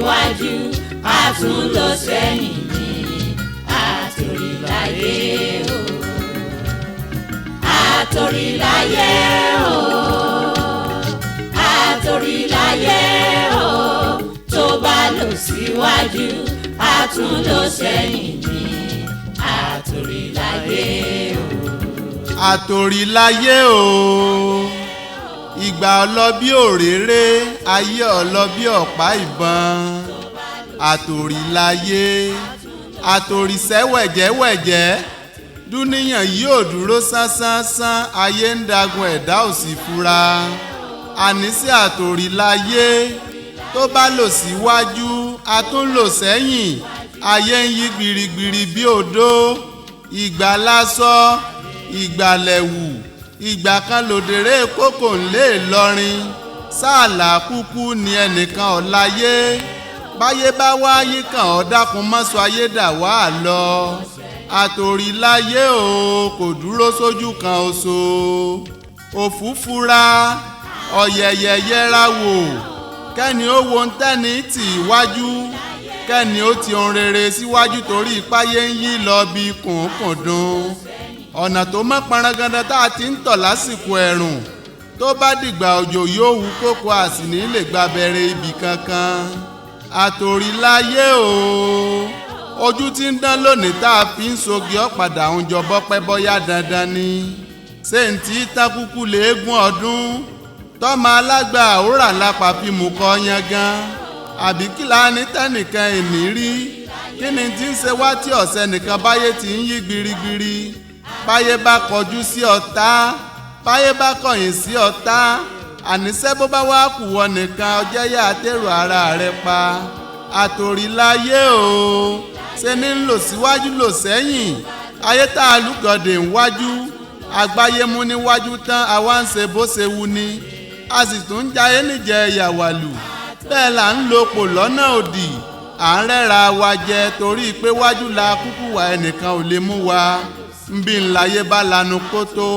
síwájú, a tún lọ sẹ́yìn ní àtòríláyé o. Àtòríláyé o, àtòríláyé o. Tó bá lọ síwájú, a tún lọ sẹ́yìn ní àtòríláyé o. Àtòríláyé o, ìgbà ọlọ́bí òréré, ayé ọlọ́bí ọ̀pá ìbọn. Àtòríláyé, àtòrísẹ́ wẹ̀jẹ́wẹ̀jẹ́, dúníyàn yóò dúró sánsánsánsán, ayé ń dagun ẹ̀dá ò sì fura. Àníṣe àtòríláyé, tó bá lò síwájú, a tún lò sẹ́yìn, ayé ń yí gbirigbiri bí odó. Ìgbà lásọ, ìgbà lẹ̀wù, ìgbà kan lòdèrè kókò ńlé Ìlọrin. Sáàlà kúkú ni ẹnìkan ọ̀láyé, báyé bá wáyé kàn ọ́ dákun mọ́sọ ayé dà wá lọ. Àtòríláyé o, kò dúró sójú kan oṣó. Òfúfura ọ̀yẹ̀yẹ̀ yẹra wò, kẹ́ni ó wo ń tẹ́ni tì wájú, kẹ́ni ó ti ohun rere síwájú, torí ìpáyé ń yí lọ bí kùnkùndùn. Ọ̀nà tó mọ́ parangandan tá a ti ń tọ̀ lásìkò ẹ̀rùn, tó bá dìgbà òjò yóò wú kókó, àsìní lè gba abẹ́rẹ́ ibì kankan. Àtòríláyé o, ojú tí ń dán lónìí tá a fi ń sogi ọ̀padà ń jọ bọ́pẹ́ bọ́yá dandan ni. Ṣé n tí tákúkú léegun ọdún tọ́mọ alágbà àwòrán lápá fi mú kọ́ yangan? Àbí kí la ní tẹ́nìkan èní rí? Kí ni tí ń ṣe wá tí ọ̀sẹ̀ nìkan báyé ti ń yí gbirigbiri? Báyé bá kọjú sí ọ̀tá, báyé bá kọ̀yìn sí ọ̀tá, àníṣe bó bá wá kù wọ nìkan, ọjọ́ yá àtẹ̀rù ara rẹ pa. Àtòríláyé o, ṣe ní ń lò síwájú lò sẹ́yìn, ayé tá a lùgọ̀dẹ̀ ń wájú, àgbáyé mú níwájú tán, àwa ń ṣe bó ṣe wu ni, a sì tún ń jayé níjẹ ìyàwálù. Bẹ́ẹ̀ là ń lo pò lọ́nà òdì, à ń rẹ́ra wa jẹ torí pé wájú la kúkú wà, ẹnìkan ò lè mú wa. Nbí ńláyé bá lanu kótó,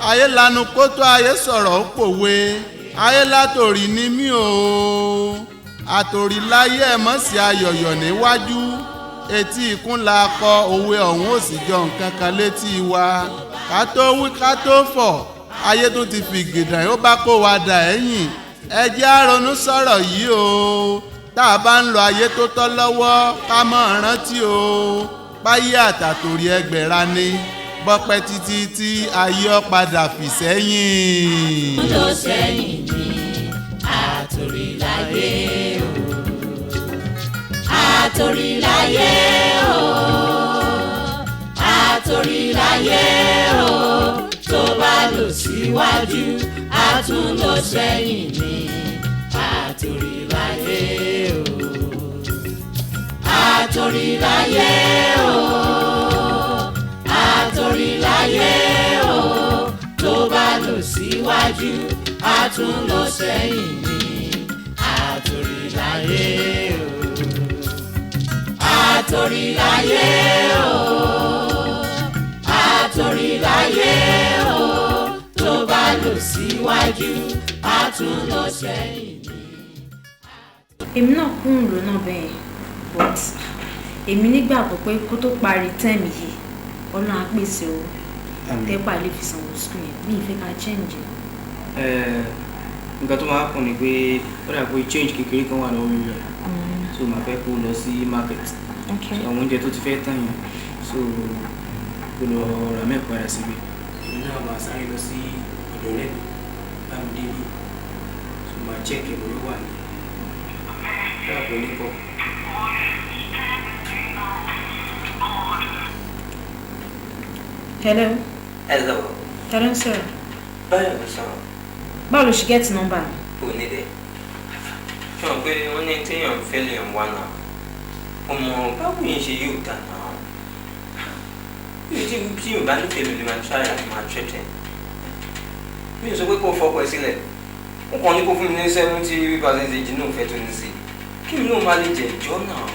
ayé lanu kótó, ayé sọ̀rọ̀ ó pòwe, ayé látòrí ní mí o. Àtòríláyé ẹ̀ mọ̀ sí ayọ̀yọ̀ níwájú, etí ikún la kọ òwe ọ̀hún ò sì jọ nǹkan kan létí wa. Ká tó wí ká tó fọ̀, ayé tó ti fi gìdàn ó bá kó wa dà ẹ̀yìn. Ẹ jẹ́ á ronú sọ̀rọ̀ yìí o, tá a bá ń lo ayé tó tọ́ lọ́wọ́, ká mọ̀ rántí o, báyé àtàtòrí ẹgbẹ̀ra ni, bọ́pẹ́ títí tí ayé ọ padà fì sẹ́yìn. Lọ sẹ́yìn ní àtòríláyé o, àtòríláyé o, àtòríláyé o. Tó bá lọ síwájú, a tún lọ sẹ́yìn ní àtòríláyé o, àtòríláyé o, àtòríláyé o. Tó bá lọ síwájú, a tún lọ sẹ́yìn ní àtòríláyé o, àtòríláyé o, àtòríláyé o. Tó bá lọ síwájú, a tún lọ sẹ́yìn ní. Èmi náà kún ìrò náà bẹ́ẹ̀, but èmi nígbàgbọ́ pé kó tó parí term yìí, Ọlọ́run á pèsè owó tẹ́pà lè fi sanwó school yẹn. Mi ì fẹ́ ká change. Nǹkan tó máa kàn ní pé ó dà pé change kékeré kan wà lọ́wọ́ mi rẹ̀, so màá fẹ́ kó lọ sí market. So àwọn oúnjẹ tó ti fẹ́ tán yẹn, so kó lọ rà mẹ́ẹ̀ padà síbi. Èmi náà máa sáré lọ sí ọ̀dọ̀ ọ̀rẹ́ mi Bámidélé, so màá check ẹ̀ bóyá ó wà ní dàpọ̀ nípọ̀. Hello. Hello. Ta ló ń sọ̀rọ̀? Báyọ̀ ló sọ̀rọ̀. Báwo ló ṣe get number mi? Kò ní dẹ̀. Ṣé o pé wọ́n ní téèyàn ń fẹ́ lè ń wá náà? Ọmọ báwo yẹn ṣe yóò dà náà? Bí tí mi bá nífẹ̀ẹ́ mi ni màá try láti máa threaten. Mi ò sọ pé kó fọkọ ẹ sílẹ̀. Ó kàn ní kó fún mi ní 70% náà fẹ́ tó ní sí. Kí mi náà má lè jẹ ìjọ náà?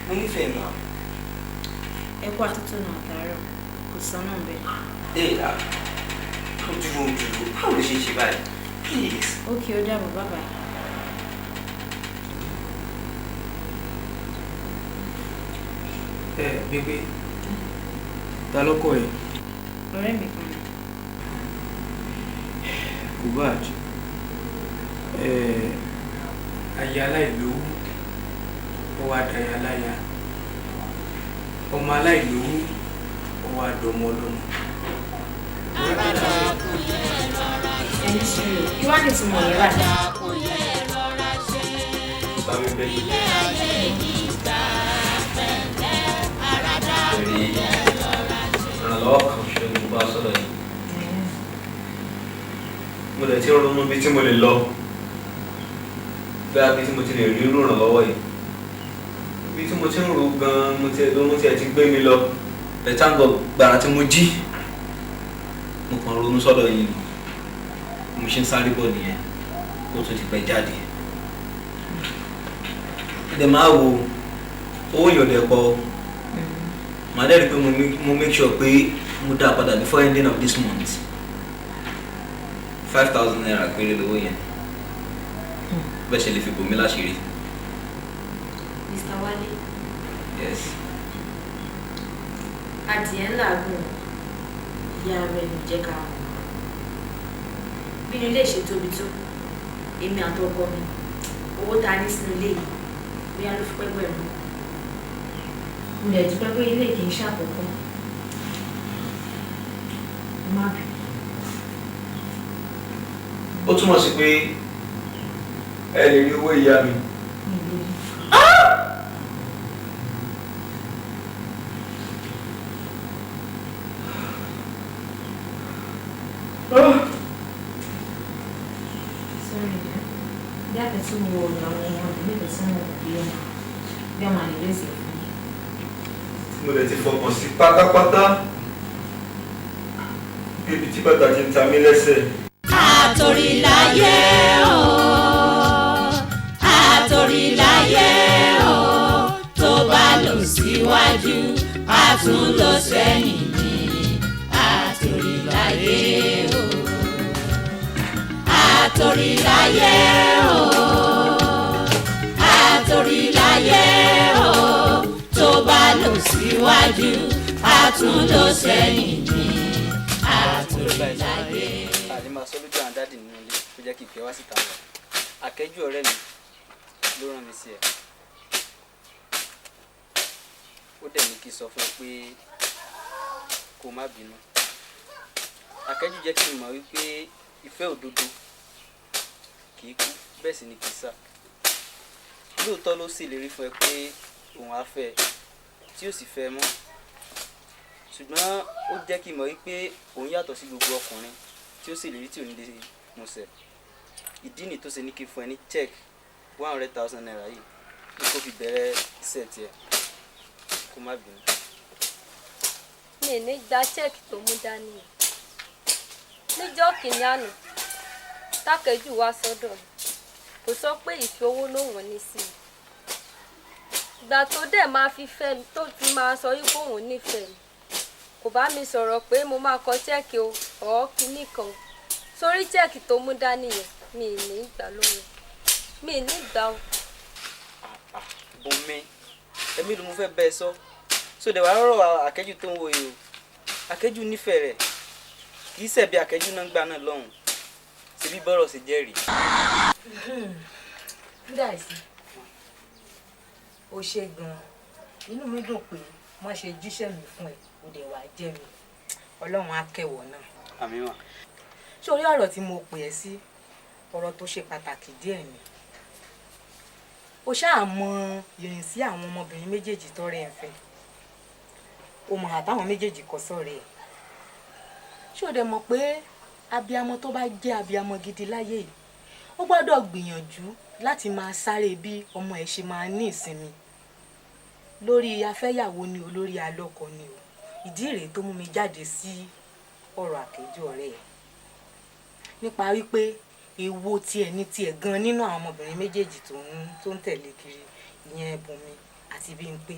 Mo nífẹ̀ẹ́ náà. Ẹ kú àtúntò náà àtàárọ̀, kò sọ́nà bẹ́ẹ̀. Ẹ à, ó dúró dúró, báwo ló ṣe ń ṣe báyìí? Please. Okay, ó dàbọ̀, bye bye. Ẹ gbégbé, ta ló kọ ẹ? Ọ̀rẹ́ mi kan. Kò bad. Aya aláìlówó ó wá daya aláya, ọmọ aláìlówó ó wá dọmọ ọlọ́mọ. Ẹni sùúrù, kí wàá ní ìtumọ̀ yẹn báyìí? Bá mi bẹ́ẹ̀ Torí ìrànlọ́wọ́ kan ṣe ni mo bá sọ̀rọ̀ yìí. Mo dẹ̀ ti ń ronú bí tí mo lè lọ. Bóyá bí tí mo ti lè rí irú ìrànlọ́wọ́ yìí. Bí tí mo ti ń ro gan-an, mo ti ronú tí ẹ ti gbé mi lọ. But thank God, gbàrà tí mo jí, mo kàn ronú sọ́dọ̀ yìí ni. Mo ṣe ń sáré bọ̀ nìyẹn kó tó ti pẹ́ jáde. Ẹ dẹ̀ máa wo owó yìí ò dẹ̀ pọ̀ o. Màá dẹ́ rí pé mo make sure pé mo dá a padà before ending of this month. ₦5,000 péré lówó yẹn. Bẹ́ẹ̀ ṣe lè fi bò mí láṣìírí. Mr. Wálé, Yes. adìẹ ń làágùn, ìyá rẹ̀ ló jẹ́ ká mọ̀. Bí inú ilé ṣe tóbi tó, èmi àtọkọ mi, owó ta ní sínú ilé yìí, bóyá ló fi pẹ́gbẹ̀rún. Mo lè dúpẹ́ pé ilé kì í ṣàkókò. Má bínú. Ó túmọ̀ sí pé ẹ lè rí owó ìyá mi. Mi ò lè rí. Sorry, dear. Bí a tẹ̀sí wo ọ̀dọ̀ àwọn ọmọ ọdún mẹ́ta tí wọ́n bí ọmọ àlè lè ṣe fún mi. Mo lè ti fọkàn sí pátápátá bíbi tí bàtà ti ń ta mí lẹ́sẹ̀. Àtòríláyé o, àtòríláyé o, tó bá lọ síwájú, a tún lọ sẹ́yìn ní àtòríláyé o. Àtòríláyé o, àtòríláyé o, tó bá lọ síwájú, a tún lọ sẹ́yìn ní àtòríláyé. Àlè máa sọ lójú àwọn daddy nínú ilé tó jẹ́ kí n pè wá síta lọ. Akẹ́jù ọ̀rẹ́ mi ló rán mi sí ẹ. Ó dẹ̀ ní kí n sọ fún ẹ pé kó má bínú. Akẹ́jù jẹ́ kí n mọ̀ wípé ìfẹ́ òdodo kì í kú, bẹ́ẹ̀ sì ni kì í sá. Lóòótọ́ ló sì lérí fún ẹ pé òun á fẹ́ ẹ tí ó sì fẹ́ ẹ mọ́. Ṣùgbọ́n ó jẹ́ kí n mọ̀ wípé òun yàtọ̀ sí gbogbo ọkùnrin tí ó sì lérí tí ò ní lè musẹ̀. Ìdí nìyí tó ṣe ní kí n fún ẹ ní check ₦100,000 yìí ní kó fi bẹ̀rẹ̀ iṣẹ́ tiẹ̀. Kó má bínú. Mi ní gba check tó mú dání yẹn. Níjọ́ kìíní àná tákẹ́jù wá sọ́dọ̀ mi, kò sọ pé ìfẹ́ owó lòun ní sí mi. Ìgbà tó dẹ̀ máa fi fẹ́ mi, tó fi máa sọ wípé òun nífẹ̀ẹ́ mi, kò bá mi sọ̀rọ̀ pé mo máa kọ check o ọ̀ kínní kan. Sórí check tó mú dání yẹn, mi ní gbà lóhùn, mi ní gbà o. Bùnmi, ẹ̀mí ló mo fẹ́ bẹ́ẹ̀ sọ. So dẹ̀ wá rọ̀rọ̀ akẹ́jù tó ń wo yìí o. Akẹ́jù nífẹ̀ẹ́ rẹ̀, kì í ṣẹ̀bi akẹ́jù náà ń gbà náà lọ́hùn. Ṣebí bọ́rọ̀ ṣe jẹ́rìí. Júdàsí, ó ṣe gan-an. Inú mi dùn pé wọ́n ṣe jíṣẹ́ mi fún ẹ, ó dẹ̀ wá jẹ́ mi. Ọlọ́run á kẹ́wọ̀ náà. Àmín mà. Ṣé orí ọ̀rọ̀ tí mo pè ẹ́ sí, ọ̀rọ̀ tó ṣe pàtàkì díẹ̀ ni. Ó ṣáà mọ ìrìnsí àwọn ọmọbìnrin méjèèjì tọ́rẹ́ ẹ̀ ń fẹ́. O mọ̀ àtàwọn méjèèjì kọ sọ́rẹ́ ẹ̀. Ṣé o dẹ̀ mọ̀ pé abiyamọ tó bá jẹ́ abiyamọ gidi láyé yìí, ó gbọ́dọ̀ gbìyànjú láti máa sáré bí ọmọ ẹ̀ ṣe máa ní ìsinmi. Lórí afẹ́yàwó ni o, lórí alọ́kọ ni o. Ìdí rèé tó mú mi jáde sí ọ̀rọ̀ àkẹ́jù ọ̀rẹ́ ẹ̀. Nípa wípé èwo tiẹ̀ ní tiẹ̀ gan nínú àwọn ọmọbìnrin méjèèjì tó ń tẹ̀lé kiri, ìyẹn Bùnmi àti Bímpé.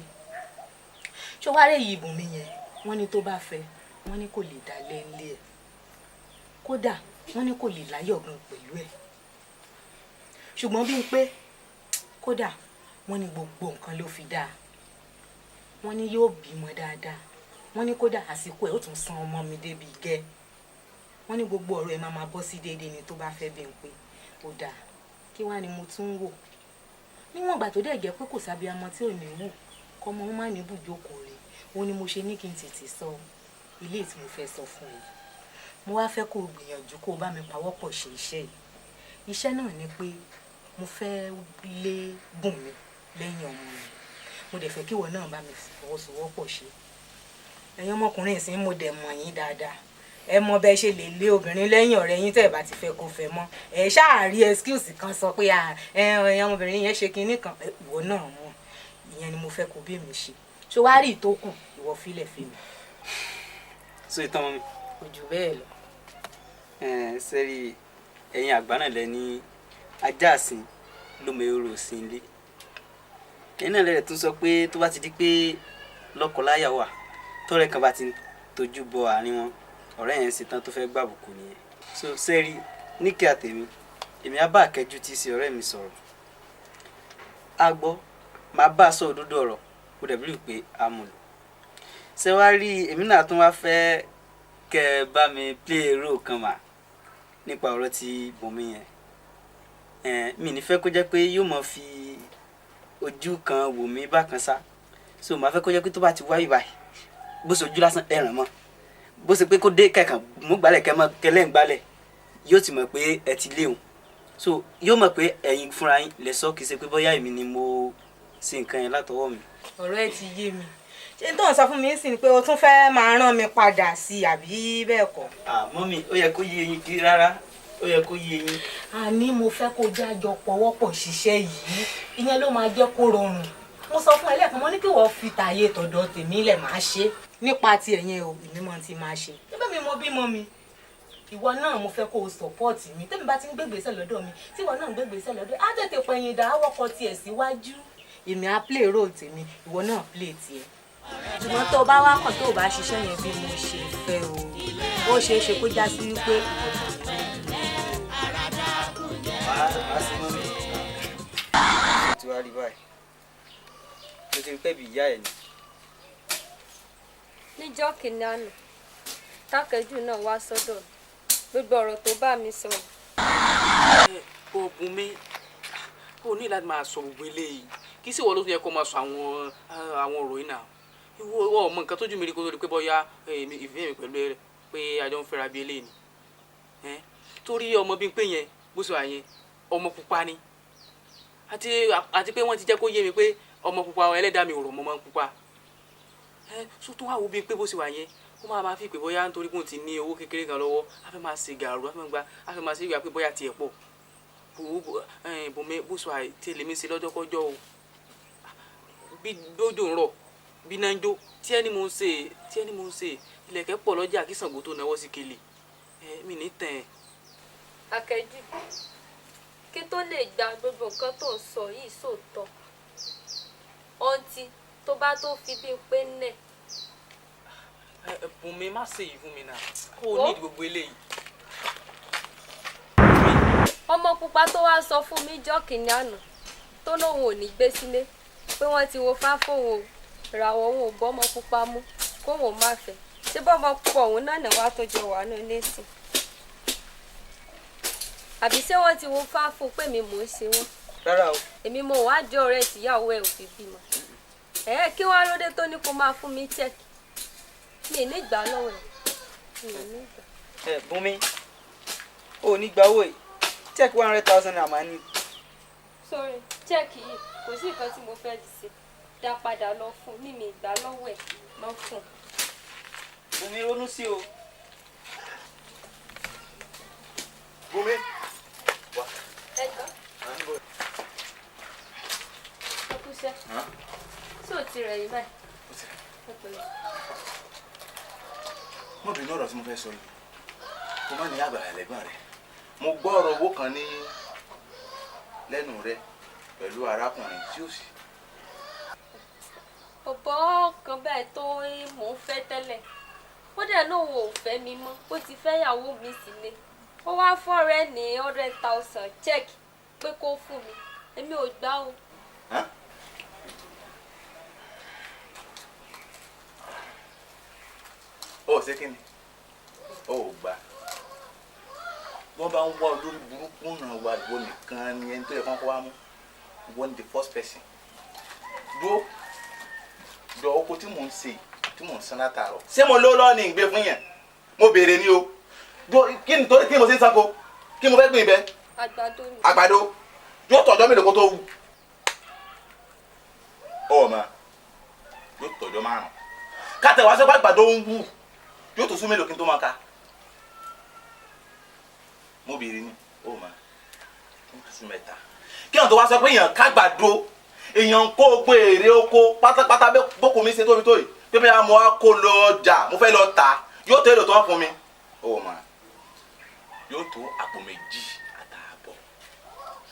Ṣé o wá rí èyí Bùnmi yẹn? Wọ́n ní tó bá fẹ́, wọ́n ní kò lè dalẹ̀ ńlé ẹ̀. Kódà wọ́n ní kò lè láyọ̀ gan pẹ̀lú ẹ̀. Ṣùgbọ́n Bímpé, kódà wọ́n ní gbogbo nǹkan ló fi dáa. Wọ́n ní yóò bímọ dáadáa, wọ́n ní kódà àsìkò ẹ̀ ó tún san ọmọ mi débi gẹ́. Wọ́n ní gbogbo ọ̀rọ̀ ẹ̀ máa máa bọ́ sí déédéé ni tó bá fẹ́ bí n pé ó dáa. Kí wá ni mo tún ń wò níwọ̀n ìgbà tó dẹ̀ jẹ́ pé kò sábíamọ tí ò ní wù kọ́mọ ó má ní bùjókòó rẹ̀, òun ni mo ṣe ní kí n tètè sọ ilé tí mo fẹ́ sọ fún ẹ. Mo wá fẹ́ kó o gbìyànjú kó o bá mi pawọ́pọ̀ ṣe iṣẹ́ yìí. Iṣẹ́ náà ni pé mo fẹ́ lé Bùnmi lẹ́yìn ọmọ mi, mo dẹ̀ fẹ́ kí ìwọ náà bá mi fọwọ́sowọ́pọ̀ ṣe. Ẹ̀yin ọmọkùnrin ìsìn mo dẹ̀ mọ̀ yín dáadáa, ẹ mọ bẹ́ẹ̀ ṣe lè lé obìnrin lẹ́yìn ọ̀rẹ́ yín tẹ́ ẹ bá ti fẹ́ kó fẹ́ mọ́. Ẹ ṣáà rí excuse kan sọ pé ẹ̀yin ọmọbìnrin yẹn ṣe kinní kan, ìwọ náà mọ̀. Ìyẹn ni mo fẹ́ kó bí mi ṣe. Ṣé wàá rí ìtókù ìwọ fílẹ̀ fi mi. So ìtàn mọ́ mi. Kò jù bẹ́ẹ̀ lọ. Sẹ́rí ẹ̀yin àgbà náà lẹ ní ajá àsìn ló mọ èrò sí ilé. Ẹ̀yin náà lẹ́rẹ̀ tún sọ pé tó bá ti di pé lọ́kọláya wà tọ́rẹ́ kan bá ti tójú bọ àárín wọn, ọ̀rẹ́ yẹn ń ṣetán tó fẹ́ gbàbùkù nìyẹn. So sẹ́rí níkẹ́ àtẹ̀mí èmi á bá àkẹ́jú tí í ṣe ọ̀rẹ́ mi sọ̀rọ̀. A gbọ́ máa bá a sọ òdodo ọ̀rọ̀, ó dẹ̀ bílíù pé a mú lò. Ṣé wàá rí èmi náà tún wá fẹ́ kẹ́ ẹ bá mi play role kan mà nípa ọ̀rọ̀ tí Bùnmi yẹn. Mi ní fẹ́ kó jẹ́ pé yóò mọ̀ fi ojú kan wò mí bákan sá. So màá fẹ́ kó jẹ́ pé tó bá ti wáyé báyìí bó ṣe ojú lásán ẹ̀ràn mọ́, bó ṣe pé kó dé kẹ̀kàn mú gbálẹ̀ kẹ́ mọ́ kẹlẹ́ ń gbálẹ̀, yóò ti mọ̀ pé ẹ ti léwu. So yóò mọ̀ pé ẹ̀yin fúnra yín lẹ sọ, kì í ṣe pé bóyá èmi ni mo ṣe nǹkan yẹn látọwọ́ mi. Ọ̀rọ̀ ẹ ti yé mi. Ṣé tó ń sọ fún mi sí ni pé o tún fẹ́ máa rán mi padà sí i àbí bẹ́ẹ̀ kọ́? Mọ́mì, ó yẹ kó yé yín kí rárá, ó yẹ kó yé yín. Àní mo fẹ́ kó jájọ pọ̀wọ́pọ̀ ṣiṣẹ́ yìí, ìyẹn ló máa jẹ́ kó rọrùn. Mo sọ fún ẹ lẹ́ẹ̀kan, mo ní kí wọ́n fi tààyè tọ̀dọ̀ tèmi lẹ̀ máa ṣe. Nípa ti ẹ̀yẹn o, èmi mọ̀ ti máa ṣe. Níbẹ̀ mi mo bímọ mi, ìwọ náà mo fẹ́ kó o sọ̀pọ́ọ̀tì mi. Tẹ́mi bá ti ń gbégbèsè lọ́dọ̀ mi, tí ìwọ náà ń gbégbèsè lọ́dọ̀, á tètè pẹ̀yìn dà, á wọ́kọ̀ tiẹ̀ síwájú. Èmi á play role tèmi, ìwọ náà play tiẹ̀. Ṣùgbọ́n tó o bá wá kàn tó o bá ṣiṣẹ́ yẹn bí mo ṣe fẹ́ o, ó ṣeé ṣe kó já sí wípé ìwọ tó ń bá. Tí wàá rí báyìí, mo ti rí pẹ́ bí ìyá ẹ̀ ni. Níjọ́ kìíní àná tákẹ́jù náà wá sọ́dọ̀ gbogbo ọ̀rọ̀ tó bá mi sọ. Oògùn mi ò ní láti máa sọ gbogbo eléyìí, kì í sì wọ́n ló yẹ kó máa sọ àwọn ọ̀rọ̀ yìí náà. Ìwọ ọmọ nǹkan tójú mi rí kó tó di pé bóyá ìfẹ́ mi pẹ̀lú ẹ pé a jọ ń fẹ́ra bí eléyìí ni. Torí ọmọ bíi pé yẹn bó ṣe wà yẹn ọmọ pupa ni, àti pé wọ́n ti jẹ́ kó yé mi pé ọmọ pupa ẹlẹ́dàá mi ò rọ̀ mọ́ máa ń pupa. So tó wá wo bíi pé bó ṣe wà yẹn ó máa fi pé bóyá nítorí pé òun ti ní owó kékeré kan lọ́wọ́, á fẹ́ máa ṣe gàrú, á fẹ́ máa ṣe ìgbà pé bóyá tiẹ̀ pọ̀. Bùnmi bó ṣe wà tí èlé mi ṣe lọ́jọ́kọ́jọ́ o, bí bójú ń rọ̀ bí náà ń jó tí ẹni mò ń ṣe tí ẹni mò ń ṣe ilẹ̀kẹ̀ pọ̀ lọ́jà kí Ṣàngó tó náwó sí kele mi ní tẹ̀. Akẹ́jù, kí tó lè gba gbogbo nǹkan tó ń sọ yìí sóòótọ́, ọtí tó bá tó fi bí pé nẹ̀. Bùnmi má ṣe yìí fún mi náà, kó o ní gbogbo eléyìí. Ọmọ pupa tó wá sọ fún mi jọ́ kìíní àná tó lóun ò ní gbé sílé pé wọ́n ti wo fáfóun o, ràwọ̀ òun ò bọ́mọ pupa mú kóun ò má fẹ́, ṣé bọ́mọ pupa òun náà náà wá tó jọ wà ní ilé sí, àbí ṣé wọ́n ti wo fáfóun pé mi mò ń ṣe wọ́n? Rárá o. Èmi mo wá jẹ́ ọ̀rẹ́ ìtìyàwó ẹ̀ ò fi bímọ. Kí wàá lóde tó ní kó máa fún mi chẹ́ẹ̀kì, mi ì ní gbà lọ́wọ́ ẹ̀, mi ì ní gbà. Bùnmi, o ò ní gba owó yìí, check 100,000 naira máa ní. Sorry, check yìí kò sí nǹkan tí mo fẹ́ ṣe, dá padà lọ fún mi, mi gbà lọ́wọ́ ẹ̀ lọ fún. Bùnmi ronú sí o. Bùnmi. Wá. Ẹ gbọ́. Ẹ kú iṣẹ́. Ṣé o ti rẹ̀ yín báyìí? Ẹ pẹ̀lẹ́. Mo bínú ọ̀rọ̀ tí mo fẹ́ sọ yìí, kó má ní àgbàrá lẹ́gbọ̀n rẹ̀. Mo gbọ́ ọ̀rọ̀ owó kan ní lẹ́nu rẹ pẹ̀lú arákùnrin tí ó sì. Ọ̀bọ̀ kan báyìí tó mò ń fẹ́ tẹ́lẹ̀, ó dẹ̀ lóun ò fẹ́ mi mọ́, ó ti fẹ́ ìyàwó mi sílé. Ó wá fọ́rẹ́ ní 100,000 check pé kó fún mi, èmi ò gbà o. Ó ṣe kí ni? Ó gbà. Wọ́n bá ń wá olórí burúkú náà wá, ìwọ nìkan ni ẹni tó yẹ kán kó wá mú. Ìwọ ni the first person. Dúró jọ, oko tí mò ń ṣe, tí mò ń san látàárọ̀. Ṣé mo lówó lọ́wọ́ ní ìgbé fún yẹn? Mo béèrè ni o. Dúró, kí ni torí kí ni mo ṣe ń sanko? Kí mo fẹ́ gbìn bẹ́ẹ̀? Àgbàdo ni. Àgbàdo yóò tọjọ́ mélòó kó tó wù? Ọmọ yóò tọjọ́ 5. Kátẹ wá sọ pé àgbàdo ń wù, yóò tó sún mélòó kí n tó máa ka? Mo béèrè ni, ọmọ yóò tó sún 3. Kí ọ̀n tó wá sọ pé èèyàn kágbàdo, èèyàn kó gbé èrè oko pátápátá, bókò mi ṣe tóbi tó yìí, pé bí mo wá kó lọ ọjà, mo fẹ́ lọ tà, yóò tó èrò tó wọ́n fún mi. Ọmọ yóò tó àpò 2.5.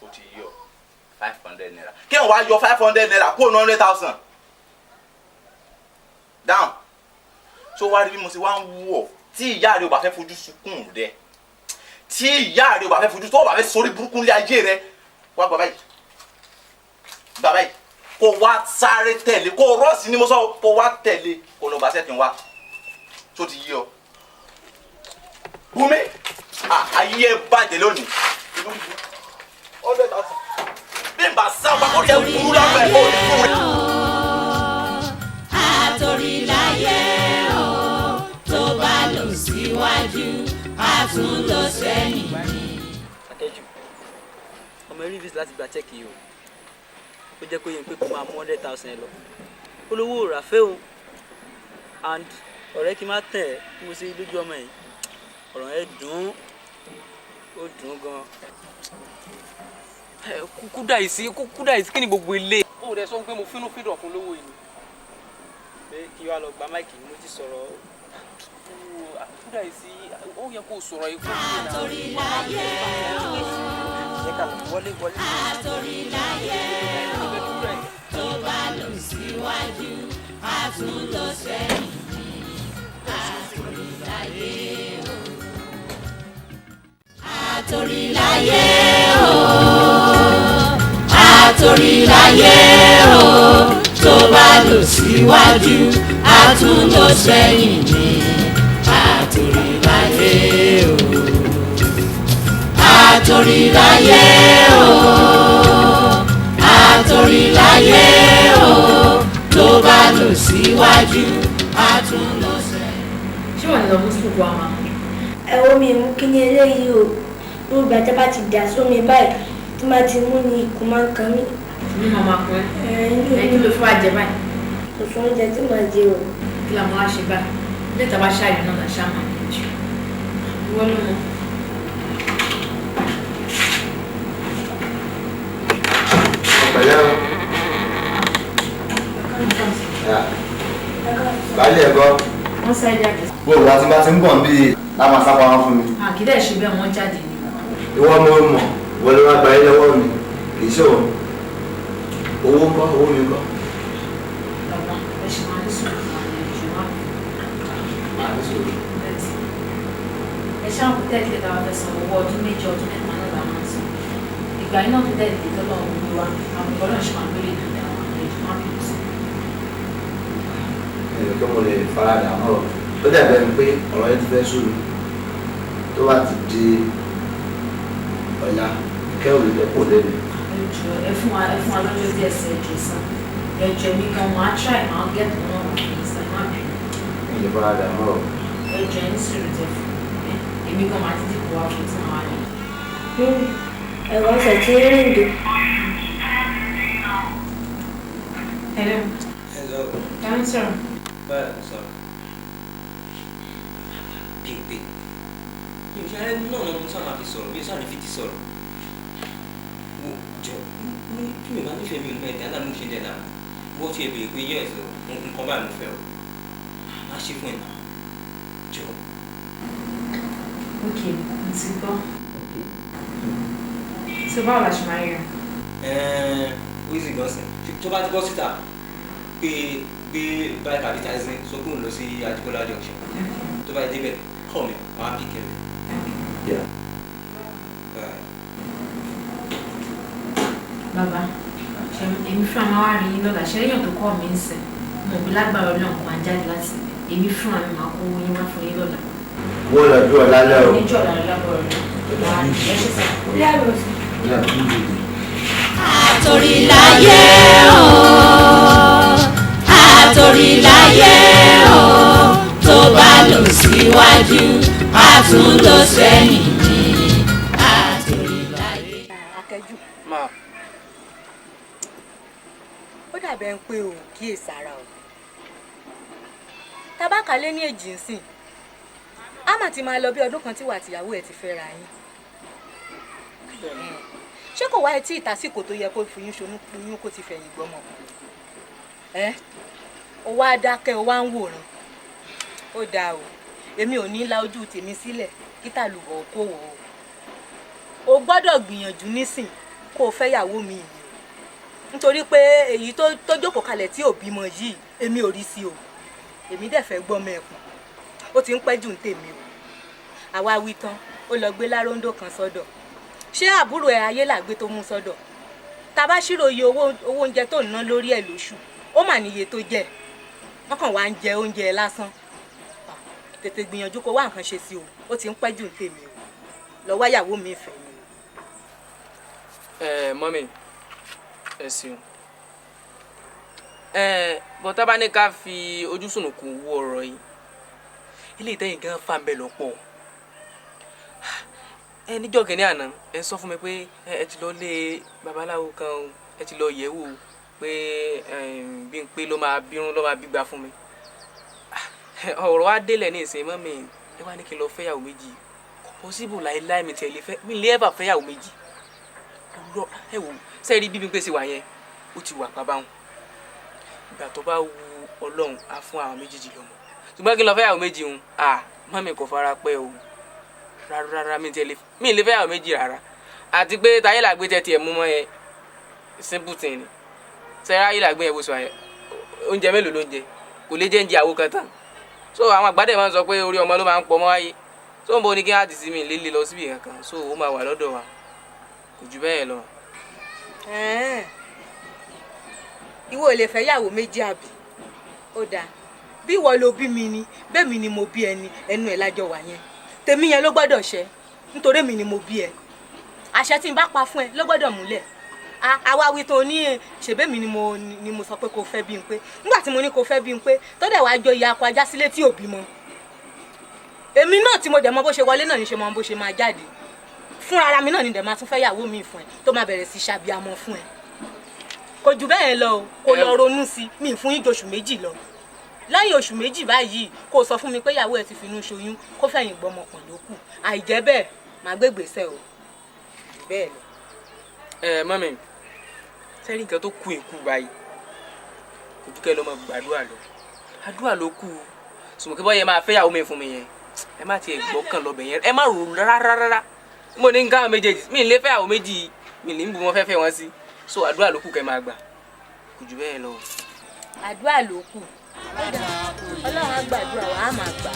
Ó ti yọ ₦500. Kí ẹ̀ wá yọ ₦500 kó 100,000 down. Tó wá rí bí mo ṣe wá ń wú ọ, tí ìyá rẹ ò bá fẹ́ fojú sunkún rẹ, tí ìyá rẹ ò bá fẹ́ fojú, tó ò bá fẹ́ sórí burúkú ní ayé rẹ, wá gbà báyìí, gbà báyìí, kó wá sáré tẹ̀lé, kó rọ́ọ̀sì ni mo sọ, kó wá tẹ̀lé, kó lọ gbà sẹ́kìn wá. Tó ti yí ọ Bùnmi, ayé ẹ bàjẹ́ lónìí. 100,000 bí n bá sá wa kó jẹ́ kúrú lábẹ́ ẹ̀ kó ní kúrú. Àtòríláyé o, tó bá lọ síwájú, a tún lọ sẹ́yìn ni. Akẹ́jù ọmọ eré visa láti gba cheque yìí o, ó jẹ́ kó yẹ pé kó máa mú 100,000 ẹ lọ, olówó ràfẹ́ o. And ọ̀rẹ́, kí n má tẹ̀ ẹ́, bí mo ṣe lójú ọmọ yìí, ọ̀rọ̀ yẹn dùn, ó dùn gan. Kúkú dà ìsí, kúkú dà ìsí, kí ni gbogbo ilé. Ó rẹ sọ pé mo fínú fídọ̀ fún lówó yìí. Pé kí wàá lọ gba mic, mo ti sọ̀rọ̀. Kúkú dà ìsí, ó yẹ kó sọ̀rọ̀ ikú. Àtòríláyé o. Jẹ́ ká lọ wọlé wọlé. Àtòríláyé o, tó bá lọ síwájú, a tún lọ sẹ́yìn ni. Àtòríláyé o. Àtòríláyé o. Àtòríláyé o, tó bá lọ síwájú, a tún lọ sẹ́yìn ni. Àtòríláyé o. Àtòríláyé o. Àtòríláyé o, tó bá lọ síwájú, a tún lọ sẹ́yìn. Ṣé wọ́n lọ mú sùkú wa máa? Ẹ̀rọ mi mú kí ni eléyìí o. Gbogbo ìgbà tí a bá ti dà sómi báyìí, tí máa ti mú ni ikùn máa ń kan mí. Ní màmá kun ẹ, ẹ kí ló fún wa jẹ báyìí? Kò sọ oúnjẹ tí màá jẹ o. Kí la máa ṣe báyìí? Ilé ìta bá ṣáàyè náà là ṣáà máa ní jù. Ìwọ ló mọ. Pẹ̀lẹ́ o. Baálé ẹ̀gọ́. Wọ́n sáré jáde. Bó o láti bá ti ń bọ̀ bí láwọn sápamọ́ fún mi. Àkídẹ́ ṣe bẹ́ẹ̀, wọ́n jáde ni. Ìwọ mo mọ̀, ìwọ ló wá gba ilé lọ́wọ́ mi. Kì í ṣe òun. Owó ń kọ́, owó mi ń kọ́. Bàbá, ẹ ṣe máa ní sùúrù fún wa ní ẹjọ́ má. Màá ní sùúrù. Ẹ ṣáà kú tẹ́lẹ̀ tá a fẹ́ san owó ọdún 2, ọdún 3 náà la máa ń san. Ìgbà yìí náà tó tẹ́lẹ̀ tọ́lọ́ ń gbé wa, àwọn ìgbọ́dọ̀ ṣe máa gbélé ìdúdà àwọn ẹjọ́ má bínú sí. Èrò pé mo lè faradà mọ́ ọ. Ó dàbẹ̀ ni pé ọ̀rọ̀ yẹn ti fẹ́ sú mi. Tó bá ti di ọ̀la, kẹ́rù lè kó lẹ́nu. Ẹjọ́, ẹ fún wa lọ́jọ́ díẹ̀ sí, ẹjọ́ sàn. Ẹjọ́, èmi gan máa try, máa get one of these, ẹ má bínú. Mi lè faradà mọ́ ọ. Ẹjọ́, ẹ ní sùúrù tẹ fún mi. Èmi gan máa títí kó wá fún tí màá rí. Ẹ̀rọ ọ̀sẹ̀ tí ń rìn dò. Hello. Hello. Ta ló ń sọ̀rọ̀? Báyọ̀ ló sọ̀rọ̀. Bímpé. Mi ò ṣe arẹ́ náà lọ́mú sáà máa fi sọ̀rọ̀, mi ò sáà ní fi ti sọ̀rọ̀. Wo jọ, tí mi bá nífẹ̀ẹ́ mi ò ní máa dá láàmú ṣe dẹ̀ láàmú. Wọ́n ti ẹ̀ bèrè pé yes o, nǹkan báyìí mo fẹ́ o. Má ṣe fún ẹ̀ náà. Jọ. Ok, mo ti gbọ́. So báwo la ṣe máa rí rẹ? Ẹ̀ẹ́n, Wizzy Johnson, tó bá ti bọ́ síta, pé gbé bike àbí taxi, sọ pé òun lọ sí Ajibola junction. Tó bá ti débẹ̀, call me, wàá pick ẹ. Yeah. Bye. Bàbá, ṣe èmi fúnra máa wá rí yín lọ́la. Ṣe èèyàn tó kọ́ mi ń sìn? Mo bí lágbára Ọlọ́run kan á jáde láti ibẹ̀. Èmi fúnra mi máa kó yín wá fún yín lọ́la. Wọ́n lọ dúró lálẹ́ o. Níjọ́ ọ̀la lábọ̀ rẹ̀. Ẹ ṣe sá. Àtòríláyé o, àtòríláyé o, tó bá lọ síwájú, a tún lọ sẹ́yìn ní àtòríláyé. Akẹ́jù. Ma. Ó dàbẹ̀ ń pé o kíyèsára o. Tabaka lé ní èjì ń sìn. A mà ti máa lọ bí ọdún kan tí wà tìyàwó ẹ̀ ti fẹ́ra yín. Ṣé kò wá etí ìtàsíkò tó yẹ kó fi yín ṣonú oyún kó ti fẹ̀yìn gbọ́mọ? Ẹ́ o wá dákẹ́, o wá ń wòran. Ó dáa o, èmi ò ní la ojú tèmi sílẹ̀ kí tàlùbọ̀ kó wọ̀ o. O gbọ́dọ̀ gbìyànjú nísìn kó o fẹ́yàwó mi yìí o, nítorí pé èyí tó jókòó kalẹ̀ tí ò bímọ yìí èmi ò rí sí o. Èmi dẹ̀ fẹ́ gbọ́mọ ẹ̀pọ̀n, ó ti ń pẹ́ jù ń tèmi o. Àwa wí tán, ó lọ gbé láróńdó kan sọ́dọ̀. Ṣé àbúrò ẹ ayé làgbé tó mú sọ́dọ̀? Tá bá ṣírò iye owó oúnjẹ tó ń ná lórí ẹ̀ lóṣù, ó mà níye tó jẹ. Wọ́n kàn wá ń jẹ oúnjẹ lásán. Tètè gbìyànjú kó wá nǹkan ṣe sí o, ó ti ń pẹ́ jù ń tèmi o. Lọ wáyàwó mi fẹ́ mi o. Ẹ mọ́mì, ẹ ṣeun. Ẹ bọ́n tá bá ní ká fi ojú sùnùkùn wo ọ̀rọ̀ yìí, ilé ìtẹ́yìn gan fà ń bẹ̀ lọ́pọ̀. Ẹ níjọ́ kìíní àná ẹ sọ fún mi pé ẹ ti lọ lé babaláwo kan o, ẹ ti lọ yẹ̀ wò pé Bímpé ló máa bírun, ló máa bígba fún mi. Ọ̀rọ̀ wa délẹ̀ ní ìsìn mọ́mì, ẹ wá ní kí n lọ fẹ́yàwó méjì. Kò possible láéláé, mi tiẹ̀ lè fẹ́, mi lè ever fẹ́yàwó méjì. Ẹ wò sẹ́ẹ̀rí bí Bímpé ṣe wà yẹn, ó ti wà pa báwọn. Ìgbà tó bá wu Ọlọ́run á fún àwọn méjèèjì lọ́mọ. Ṣùgbọ́n kí n lọ fẹ́yàwó méjì ń, à mọ́mì kò fara pẹ́ o. Rárá mi tiẹ̀ lè, mi lè fẹ́yàwó méjì rárá. Àti pé táyé làgbé tẹ tiẹ̀ mú mọ́ yẹn, simple thing ni. Sẹ́yìn ayé làgbé yẹn bó sọ yẹn, oúnjẹ mélòó ló ń jẹ? Kò lè jẹ́ oúnjẹ àwo kan tán. So àwọn àgbàdẹ máa ń sọ pé orí ọmọ ló máa ń pọ̀ mọ́ wáyé. So ń bo ni kí á ti sí mi lé lọ síbi kankan. So ó máa wà lọ́dọ̀ wa. Kò jù bẹ́ẹ̀ lọ. Ìwọ ò lè fẹ́ yàwó méjì àbí? Ó dáa. Bí ìwọ ló bí mi ni, bẹ́ẹ̀ mi ni mo bí ẹni, ẹnu ẹ̀ lájọ wà yẹn. Tèmi yẹn ló gbọ́dọ̀ ṣẹ, nítorí èmi ni mo bí ẹ. Àṣẹ tí n bá pa fún ẹ ló gbọ́dọ̀ múlẹ̀. Àwa wí tó ní ṣèbé mi ni mo sọ pé kò fẹ́ Bímpé. Nígbà tí mo ní kò fẹ́ Bímpé, tó dẹ̀ wá jọ ìyá akọ ajá sílé tí ò bímọ. Èmi náà tí mo dẹ̀ mọ bó ṣe wọlé náà ní ṣe mọ bó ṣe máa jáde. Fúnra ara mi náà ni dẹ̀ máa tún fẹ́ yàwó mi fún ẹ, tó máa bẹ̀rẹ̀ sí ṣàbíamọ fún ẹ. Kò jù bẹ́ẹ̀ lọ o, kò lọ ronú sí mi fún yín joṣù méjì lọ. Lẹ́yìn oṣù méjì báyìí, kò sọ fún mi pé ìyàwó ẹ ti finú ṣoyún, kó fẹ̀yìn gbọ́mọkàn ló kù. Àìjẹ́ bẹ́ẹ̀, màá gbé gbèsè o. Bẹ́ẹ̀ lọ. Ẹ mọ́mì, sẹ́rí nǹkan tó kù ìkú báyìí, kò dúkẹ́ lọ́mọ gbàdúrà lọ. Àdúrà ló kù. Sùmùkẹ́ bọ́ yẹn máa fẹ́ ìyàwó mi fún mi yẹn, ẹ má tiẹ̀ gbọ́kàn lọ́bẹ̀ yẹn, ẹ má rò rárá rárá. Mo ní nǹkan méjèèjì, mi lè fẹ́ ìyàwó méjì, mi lè ń bu wọn fẹ́ fẹ́ wọn sí. So àdúrà ló kù kẹ́ máa gbà. Kò jù bẹ́ẹ̀ lọ. Àdúrà ló kù. Ọlọ́run á gbàdúrà wa, á máa gbà.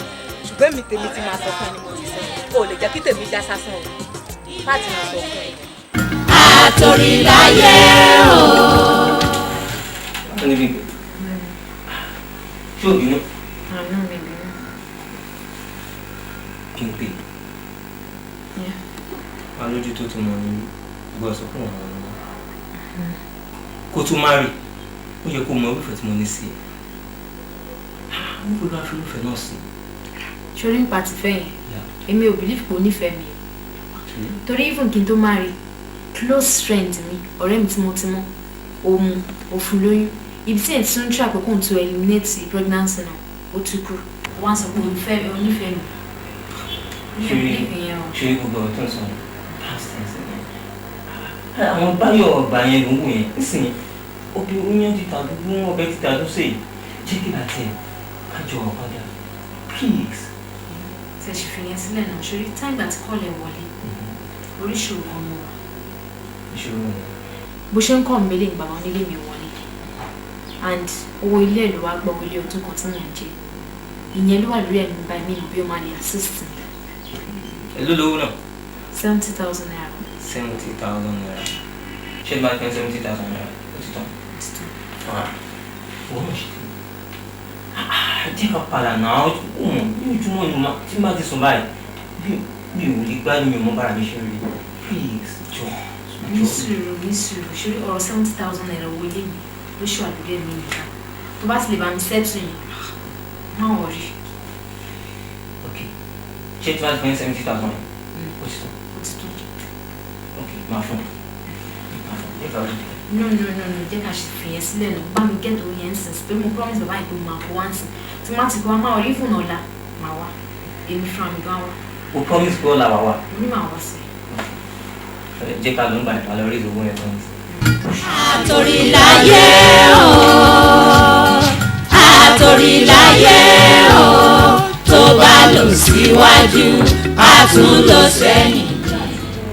Ṣùgbọ́n èmi tèmi ti máa sọ fún ẹ ni mo ti sọ. O lè jẹ́ kí tèmi já sásán o. Láti máa sọ fún ẹ. Àtòríláyé o. Wọ́n ní Bímpé. Ṣé o bínú? Àánú mi bínú. Bímpé. Wà lójú tó ti mọ̀ ní gbọ́ sọ fún àwọn ọmọ. Kó tó má rí, ó yẹ kó mọ irúfẹ́ tí mo ní sí ẹ. Níbo ló wá fi irúfẹ́ náà sí? Ṣorí nípa tìfẹ́ yẹn, èmi ò believe pé o nífẹ̀ẹ́ mi. Torí even kí n tó má rí, close friend mi, ọ̀rẹ́ mi tímọ́tímọ́, òun ò fún lóyún. Ibi tí ẹ̀ tí ń try pé kóun tó eliminate pregnancy náà, ó ti kú. Wọ́n á sọ pé onífẹ̀ẹ́ mi. Mi ò believe yẹn o. Ṣé gbogbo ọ̀rọ̀ tó ń sọ past tense ni? Àwọn báyọ̀ ọgbà yẹn ló ń wò yẹn. Nísìnyí, obì oúnjẹ ti tà dúdú, ọbẹ̀ ti tà dúdú sèyí. Jẹ́ kí bàtẹ̀ kájọ ọ̀rọ̀ padà. Please. Tẹ̀ ṣe fi yẹn sílẹ̀ náà, ṣorí táìgbà tí kọ́lẹ̀ wọlé, oríṣiríṣi kan mo wà. Ìṣòro ni. Bó ṣe ń kọ́ mi lé bàbá onílé mi wọlé. And owó ilé ẹ̀ ló wá gbọ́ ilé ọdún kan tí mò ń jẹ. Ìyẹn ló wà lórí ẹ̀mí báyìí, mi mọ̀ bí ó máa lè assist mi. Èló lówó náà? 70,000 naira. 70,000 naira. Ṣé bá fẹ́ 70,000 naira? Ó ti tán. Ó ti tán. Wọ́n náà ṣe tán. Jẹ́ ká padà náà, ó mọ̀ ní ojúmọ́ ni mo tí má ti sùn báyìí. Mi ò lè gbádùn, mi ò mọ bára mi ṣe rí. Please, jọ. Ní sùúrù, ní sùúrù, ṣé ọ̀rọ̀ ₦70,000 owó ilé mi ló ṣe wà lórí ẹ̀mí nìkan. Tó bá ti lè bá mi settle yẹn, má worry. Ok, ṣé tí wọ́n ti fún yín 70,000 yẹn? Ó ti tó. Ó ti tó. Ok, máa fún un. Máa fún un. Jẹ́ ká rí. No, no, no, no, jẹ́ ká ṣe fìyẹn sílẹ̀ náà. Bá mi get owó yẹn sìn, pé mo promise bàbá yìí pé mo máa kó wá sìn. Tí má ti kó wá, máa rí fún ọ̀la, màá wá. Èmi fúnra mi gan wá. O promise pé ọ̀la wà wá. Mo ní màá wá sí. Jẹ́ ká ló ń gbà ìpàlọ́ lórí ìṣòwò yẹn tán. Àtòríláyé o, àtòríláyé o, tó bá lọ síwájú, á tún lọ sẹ́yìn.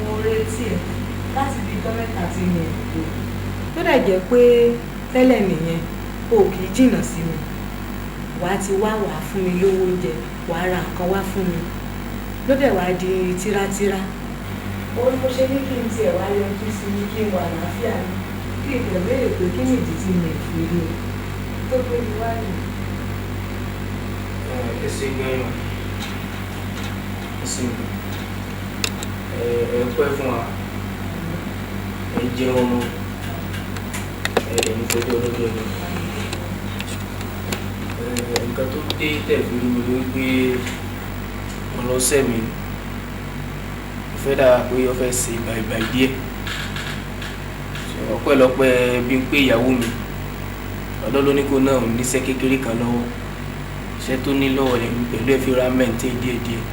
Mo retí ẹ láti bí ijọ́ mẹ́ta tí mi ò gbé, tó dẹ̀ jẹ́ pé tẹ́lẹ̀ nìyẹn o kì í jìnnà sí mi. Wàá ti wá, wàá fún mi lówó oúnjẹ, wàá ra nǹkan wá fún mi, ló dẹ̀ wá di tírátíra. Ó ní mo ṣe ní kí n tiẹ̀ wá yọjú sí mi, kí n wà láàfíà mi, kí n dẹ̀ béèrè pé kí nìdí tí mi ò fi rí o tó gbé mi wá nìyí. Ẹ ṣe gan-an, ẹ ṣe gan, ẹ pẹ́ fún wa, ẹ jẹun ọmọ, ẹ dẹ̀ ní fojú ọlọ́jọ́ ni. Nǹkan tó dé tẹ̀ fi rí mi ló gbé ọlọ́sẹ̀ mi, mo fẹ́ dára pé ó fẹ́ ṣe bàìbàì díẹ̀. Ọpẹ́lọpẹ́ bí n pé ìyàwó mi ọlọ́lóníkó náà ò níṣẹ́ kékeré kan lọ́wọ́, iṣẹ́ tó ní lọ́wọ́ rẹ̀ pẹ̀lú ẹ̀ fi ra mẹ́ǹtẹ́ díẹ̀díẹ̀.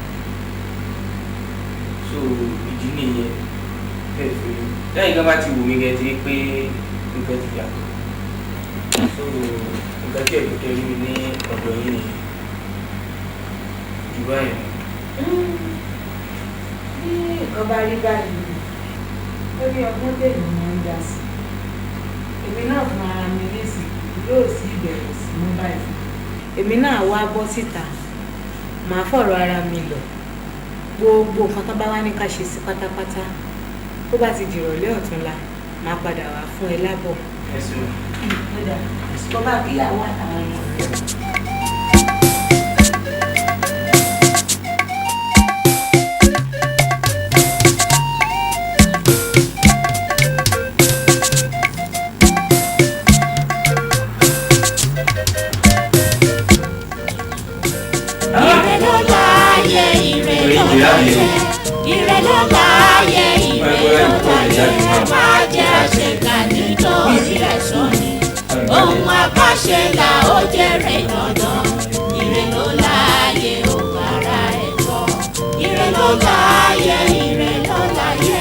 So ìdí nìyẹn bẹ́ẹ̀ fi rí lẹ́yìn kan bá ti wù mí gẹ́gẹ́ ti rí pé nǹkan ti yàtọ̀. So nǹkan tí ẹ̀dùn kẹrí mi ní ọ̀dọ̀ yìí nìyẹn jù báyìí lọ. Bí nǹkan bá rí báyìí, ó ní ọgbọ́n tèmi máa ń dá sí. Èmi náà fún ara mi nísìn yóò sí ìbẹ̀rù sí mú báyìí fún mi. Èmi náà wá bọ́ síta, màá fọ̀rọ̀ ara mi lọ, gbogbo nǹkan tó bá wá ní ká ṣe sí pátápátá, tó bá ti dìrọ̀lẹ́ ọ̀túnla, màá padà wá fún ẹ lábọ̀. Ẹ ṣeun. Tó bá kíyàwó àtàwọn ọmọ rẹ. Ire ló láyé, ire ló láyé, ire ló láyé, ire ló láyé. Má jẹ́ àṣekà nítorí ẹ̀san ni. Ohun àbáṣe là ó jèrè dandan. Ire ló láyé, ó bára ẹ̀ gbọ́. Ire ló láyé, ire ló láyé,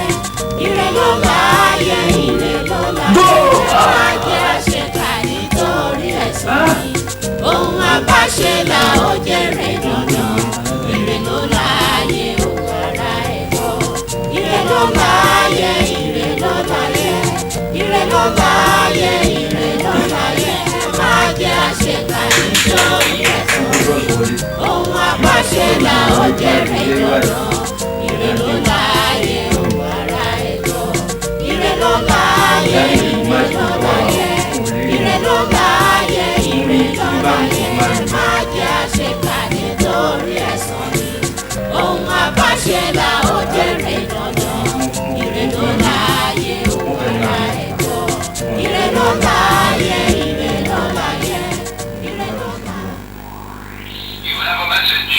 ire ló láyé, ire ló láyé. Má jẹ́ àṣekà nítorí ẹ̀san ni. Ohun àbáṣe là ó jèrè dandan. Ire ló láyé, ó bára ẹ̀ gbọ́. Ire ló láyé, ire ló láyé, ire ló láyé, ire ló láyé. Má jẹ́ àṣekà nítorí ẹ̀san ni. Ohun àbáṣe là ó jèrè dandan. Ire ló láyé, ó bára ẹ̀ gbọ́. Ire ló láyé, ire ló láyé, ire ló láyé, ire ló láyé. Má jẹ́ àṣekà nítorí ẹ̀san ni. Ohun àbáṣe là ó jèrè dandan. Ire ló láyé, ó bára ẹ̀ gbọ́. Ire ló láyé, ire ló láyé, ire ló láyé. You have a message.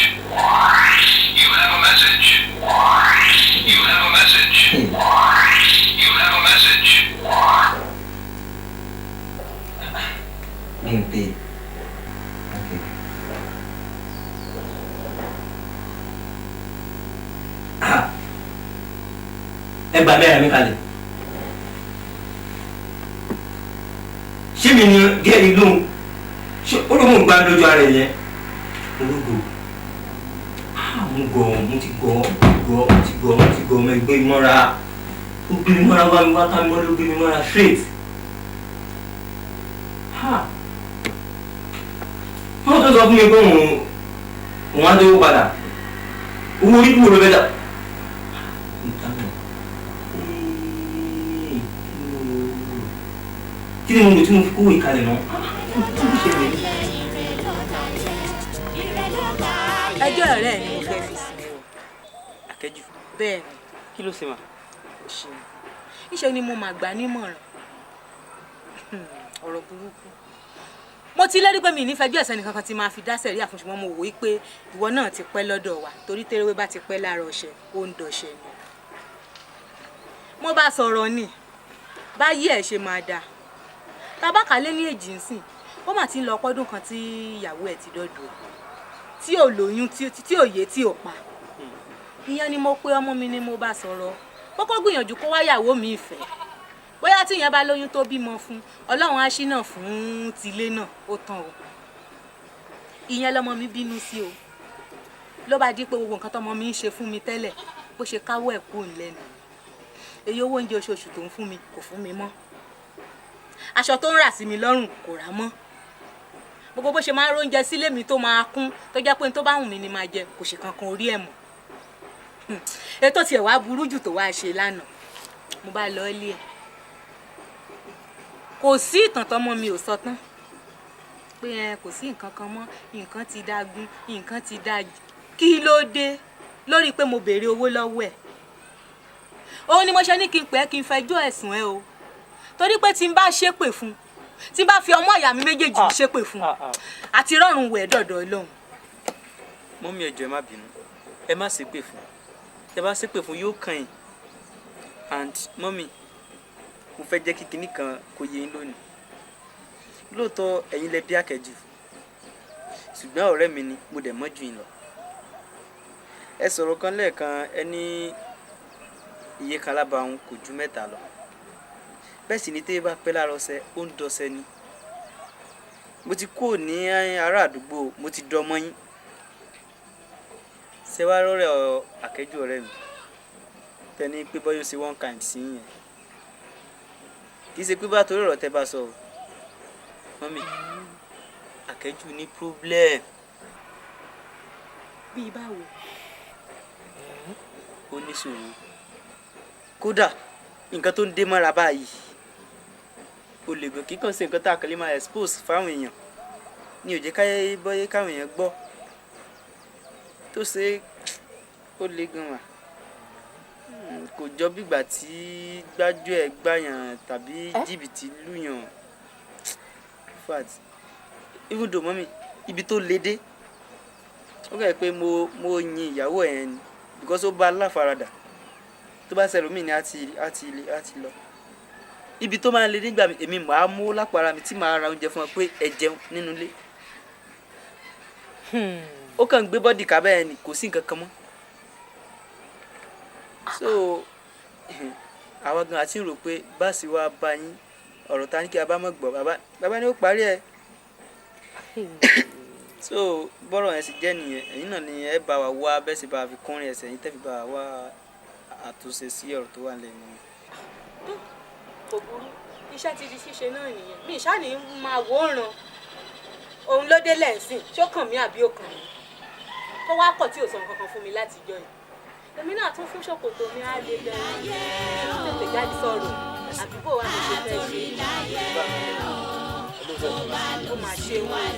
You have a message. You have a message. You have a message. Bímpé. Ẹ gbà mẹ́rin mi kalẹ̀. Ṣé mi ni gẹ́rì lóhùn? Ṣé ó lóhùn gbá lójú ara ẹ̀ yẹn? Ológo. Mo gọ̀, mo ti gọ̀, mo ti gọ̀, mo ti gọ̀, mo ti gọ̀, mo gbé mi mọ́ra. Ó gbé mi mọ́ra wá mi wá ká mi mọ́lé, ó gbé mi mọ́ra straight. Wọ́n tó sọ fún mi pé òun á dówó padà. Owó orí kúrò ló fẹ́ dà. Kí ni mo lò tí mo fi kówó ìkalẹ̀ náà? Kí ló ṣẹlẹ̀? Ẹjọ́ ọ̀rẹ́ ẹ̀ ni mo fẹ́ fi sí o. Akẹ́jù. Bẹ́ẹ̀ ni. Kí ló ṣe mà? Kò ṣe é. Níṣe ni mo máa gbà nímọ̀ràn. Ọ̀rọ̀ burúkú. Mo ti lérí pé mi ní fẹjọ́ ẹ̀sẹ̀ nìkankan tí máa fi dá sẹ̀ríà fún, ṣùgbọ́n mo wò ó pé ìwọ náà ti pẹ́ lọ́dọ̀ wa torí tẹ́rẹ́wé bá ti pẹ́ lára ọṣẹ ó ń dọṣẹ ni. Mo bá sọ̀rọ̀ ni báyìí ẹ̀ ṣe máa dáa. Tabaka lé ní èjì nsìn, ó mà ti ń lọ ọpọ́dún kan tí ìyàwó ẹ̀ ti dọ́dọ̀ ẹ̀ tí ò lóyún, tí ò yé, tí ò pa. Ìyẹn ni mo pé ọmọ mi ni mo bá sọ̀rọ̀ kókó gbìyànjú kó wáyàwó mi ìfẹ́, bóyá tí ìyẹn bá lóyún tó bímọ fún Ọlọ́run á ṣínà fún tilé náà ó tán o. Ìyẹn lọmọ mi bínú sí o, ló bá di pé gbogbo nǹkan tọmọ mi ń ṣe fún mi tẹ́lẹ̀ bó ṣe káwọ́ ẹ̀ kúrò lẹ́nu. Èyí owó oúnjẹ oṣooṣù tó ń fún mi kò fún mi mọ́, aṣọ tó ń rà sí mi lọ́rùn kò rà mọ́, gbogbo bó ṣe máa ń róúnjẹ sílé mi tó máa kún tó jẹ́ pé tó bá wù mí ni máa jẹ kò ṣe kankan orí ẹ̀ mọ́. Ètò tiẹ̀ wá burú jù tó wá ṣe lánàá, mo bá lọ ilé ẹ̀, kò sí ìtàn tọmọ mi ò sọ tán pé ẹ kò sí nǹkan kan mọ́, nǹkan ti dágún, nǹkan ti dá. Kí ló dé lórí pé mo béèrè owó lọ́wọ́ ẹ̀? Òun ni mo ṣe ní kí n pẹ́ kí n fẹjọ́ ẹ̀sùn ẹ o, torí pé tí n bá ṣépè fún, tí n bá fi ọmọ ìyá mi méjèèjì ṣépè fún, àti rọrùn wẹ̀ dọ̀dọ̀ Ọlọ́run. Mọ́mí, ẹ jọ̀ọ́ ẹ má bínú, ẹ má ṣépè fún, tẹ bá ṣépè fún yóò kàn yín. And mọ́mí, mo fẹ́ jẹ́ kí kinní kan kó yé yín lónìí. Lóòótọ́ ẹ̀yin lẹ bí Akẹ́jù, ṣùgbọ́n ọ̀rẹ́ mi ni, mo dẹ̀ mọ́ jù yín lọ. Ẹ sọ̀rọ̀ kan lẹ́ẹ̀kan, ẹ ní iye kan lábàáhùn kò ju mẹ́ta lọ. Bẹ́ẹ̀ sì ni tẹ́ bá pẹ́ lára ọṣẹ ó ń dọṣẹ ni. Mo ti kúrò ní ará àdúgbò, mo ti dọmọ yín. Ṣé wàá rọrẹ Akẹ́jù ọ̀rẹ́ mi tẹni pé bọ́yọ̀ ṣe one kind sí yẹn? Kì í ṣe pé bá torí ọ̀rọ̀ tẹ́ bá sọ o. Mọ́mí, Akẹ́jù ní problem. Bíi báwo? Ó ní sùúrù. Kódà nǹkan tó ń dé mọ́ra báyìí o lè gbọ́, kíkàn sí nǹkan tá a kàn lè máa expose fáwọn èèyàn ní ó jẹ́ káyé bọ́yé káwọn èèyàn gbọ́ tó ṣe ó le gan wà. Kò jọ bígbà tí gbájú ẹ̀ gbàyàn tàbí jìbìtì lùyàn. In fact, even though mọ́mí ibi tó le dé, ó kẹ́ pé mo yin ìyàwó ẹ̀ ni because ó bá aláfaradà. Tó bá ṣẹlẹ̀ mí ni á ti lọ. Ibi tó máa ń le nígbà mi, èmi màá mú lápára mi tí màá ra oúnjẹ fún ọ pé ẹ jẹun nínú ilé. Ó kàn ń gbé body ká bẹ́ẹ̀ ni, kò sí nǹkan kan mọ́. So àwa gan àti rò pé báàsì wa bá yín ọ̀rọ̀ ta ní kí a bá mọ̀ gbọ́, bàbá bàbá ni ó parí ẹ̀. So bọ́rọ̀ yẹn sì jẹ́ nìyẹn. Ẹ̀yin náà ni ẹ bá wa wá bẹ́ẹ̀ sì bá wa fi kúnrin ẹsẹ̀ yín tẹ́ fi bá wa wá àtúnṣe sí ọ̀rọ̀ tó wà lẹ́nu. Kò burú, iṣẹ́ ti di ṣíṣe náà nìyẹn. Mi ìṣá ni máa wò ó ràn òun ló dé lẹ́ǹsìn, ṣó kàn mí àbí ó kàn mí? Kó wá kọ̀ tí ò sọ nǹkan kan fún mi láti jọ yìí, èmi náà tún fún ṣòkòtò mi á lè bẹ̀rẹ̀ tètè jáde sọ̀rọ̀ àbí bò wá mo ṣe fẹ́ ṣe. Ó máa ṣe wọn,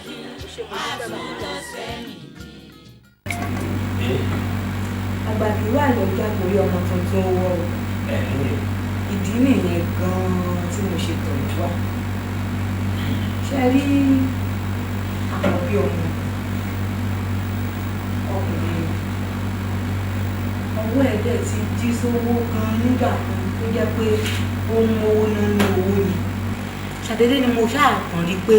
ó ṣe mo dúpẹ́ bàbá. Àgbà kì í wà lọ́jà torí ọmọ tuntun ó wọ̀ o. Ìdí nìyẹn gan-an tí mo ṣe tọ̀jú wa. Ṣe rí àkọ́bí ọmọ ọkùnrin, ọwọ́ ẹ̀ dẹ̀ ti jí sówó gan nígbà kan tó jẹ́ pé ó ń mówó náà ní owó ni. Ṣàdédé ni mo ṣáà kàn rí pé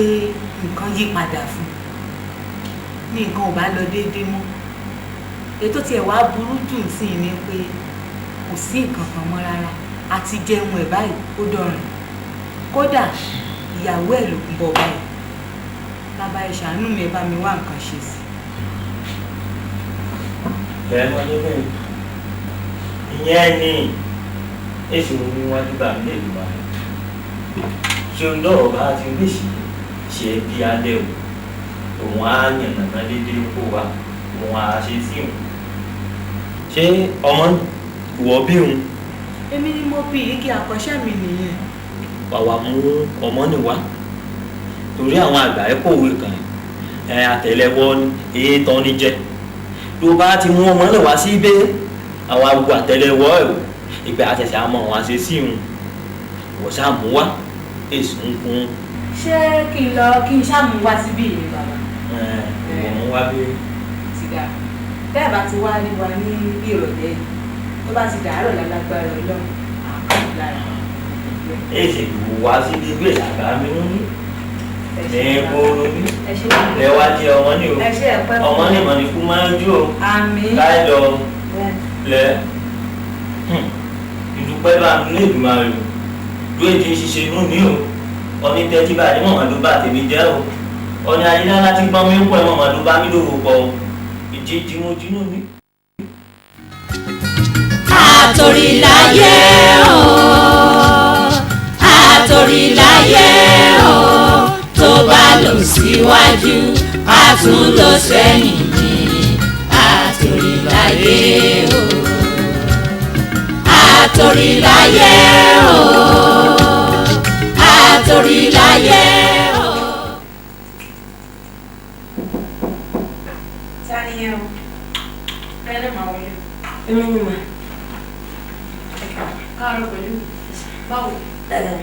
nǹkan yí padà fún un ní nǹkan ò bá lọ déédéé mọ́. Ètò tiẹ̀ wá burú jù sí ni pé kò sí nǹkan kan mọ́ rárá, àti jẹun ẹ̀ báyìí ó dọ̀rùn. Kódà ìyàwó ẹ̀ ló ń bọ̀ báyìí. Bàbá, ẹ ṣàánú mi, ẹ bá mi wá nǹkan ṣe sí. Bẹ́ẹ̀ mọ́ níbẹ̀ ìyẹn ni èsì níwájú bá mi lè lù wá ṣé o lọ́rọ̀ bá ti rí sí ṣe bí alẹ́ o, òun á yànnàná déédéé kó wa òun á ṣe sí òun. Ṣé ọmọ ìwọ bí òun? Èmi ni mo bí, igi àkọ́ṣẹ́ mi nìyẹn. Wàwà mú ọmọ nìwá torí àwọn àgbà ẹ kòwé kan ẹ àtẹ́lẹwọ́ èyí tán ní jẹ. Tó bá ti mú ọmọ náà wá sí ibẹ̀ àwọn agbó àtẹ́lẹwọ́ ẹ̀ o ìgbà àtẹ̀sẹ̀ àmọ́ wọn àṣẹ sí ìhun wọ́n ṣáà mú wá èsì ń kún. Ṣé kí n lọ kí n ṣáà mú wá síbí yìí bàbá? Ẹ mú wá bí. Ti dà tẹ́ ẹ̀ bá ti wá rí wa ní bí ìrọ̀lẹ́ yìí tó bá ti dàárọ̀ lálágbára Ọlọ́run àkàrà lára. Èsì ìwò wá síbi bí ìlàgbà mi ń ní ní kóró ní lẹ wá jẹ ọmọ ní o ọmọ ní ìmọ̀ ní kú máa ń jó o láì lọ lẹ ìdúpẹ́ bá mi ní ìdùnmọ̀ rẹ o dúró ti ń ṣiṣẹ́ inú mi o ọní tẹ́tí báyìí mọ̀mọ́ ló bá tèmi jẹ́ o ọní ayélujára ti gbọ́n mi ń pọ̀ mọ̀mọ́ ló bá mi lówó pọ̀ o ìjẹ́jì mo jinú mi. Àtòríláyé o, àtòríláyé o, tó bá lọ síwájú a tún lọ sẹ́yìn ní àtòríláyé o, àtòríláyé o, àtòríláyé o. Ta ni ẹ o? Ẹ lè máa wọlé. Èmi ni mà. Káàárọ̀ pẹ̀lú. Báwo? Dáadáa.